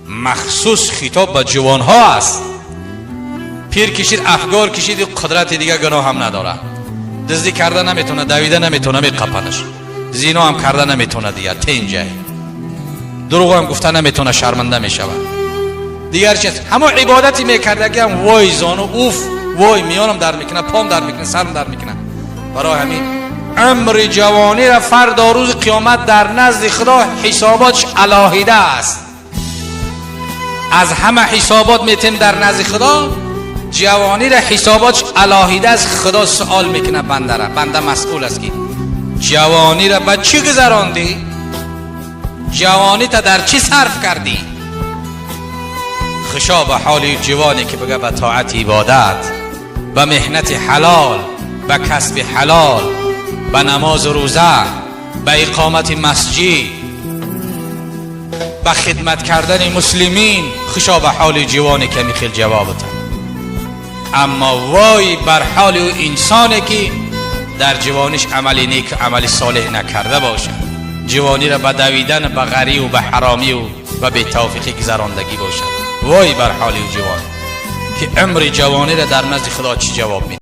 Махсус хитоб ба ҷавонҳо аст. Пир кишид, афгор кишид, қудрати дига гуноҳ ҳам надорад, дуздӣ карда наметавона, давида наметавона, меқапанаш, зино ҳам карда наметавона, дигар тенҷай, дурӯғ ҳам гуфта наметавона, шарманда мешавад. Дигар чиз, ҳамон ибодати мекардагиам, вой зону, уф, вой, миёнам дар мекунад, пом дар мекунад, сарам дар мекунад. Барои ҳамин умри ҷавониро фардо, рӯзи қиёмат, дар назди Худо ҳисоботш алоҳида аст. Аз ҳама ҳисобот метем дар назди Худо, ҷавониро ҳисоботш алоҳида аст. Худо суол мекунад бандара, банда масъул аст, ки ҷавониро ба чӣ гузарондӣ, ҷавонита дар чӣ сарф кардӣ? Хушо ба ҳоли ҷавоне, ки бигӯ ба тоати ибодат, ба меҳнати ҳалол, ба касби ҳалол, ба намозу рӯза, ба иқомати масҷид, ба хидмат кардани муслимин. Хушо ба ҳоли ҷавоне, ки ҳамин хел ҷавобата. Аммо вой бар ҳоли ӯ инсоне, ки дар ҷавониш амали нек, амали солеҳ накарда бошад, ҷавониро ба давидан, ба ғариву ба ҳаромиву ба бетавфиқӣ гузарондагӣ бошад. Вой бар ҳоли ӯ ҷавон, ки умри ҷавониро дар назди Худо чӣ ҷавоб медиҳад.